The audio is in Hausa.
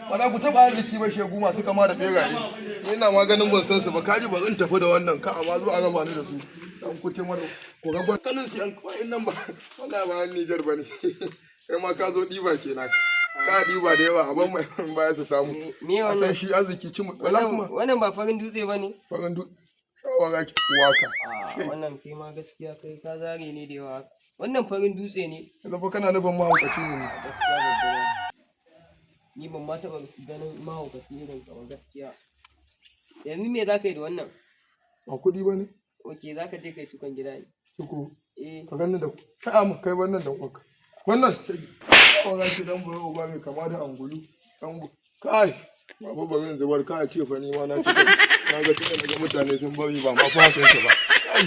Ba ku taɓa arziki ba, shegu masu kama da beraye. Ina ma ganin ban san su ba. Kaji, ba in tafi da wannan ka, amma zo a raba ni da su. Dan kuce mara ko ga kanin su yan kwain nan ba, wallahi ba yan Nijar bane. Kai ma ka zo ɗiba kenan. Ka ɗiba da yawa, a ban mai baya su samu. Me A san wannan? shi arziki ci mu wallahi kuma. Wannan ba farin dutse ba ne? Farin du shawara ki waka. A wannan kai ma gaskiya kai ka zare ne da yawa. Wannan farin dutse ne. Yanzu fa kana nufin mahaukaci ne ni? Gaskiya babba ne. Ni ban ma taɓa ganin mahaukaci irin ka ba gaskiya. Yanzu me za ka yi da wannan? Ba kuɗi ba ne. Ok, za ka je kai cikon gida ne. Ciko? Eh. Ka ganni da ka mu kai wannan dan uwanka. Wannan shawara ki dan buro uba mai kama da angulu. Dan kai baba, bari in zubar, ka ce fa ni ma na ci. Na ga tunda na ga mutane sun bari ba ma fa haka yake ba. Kai.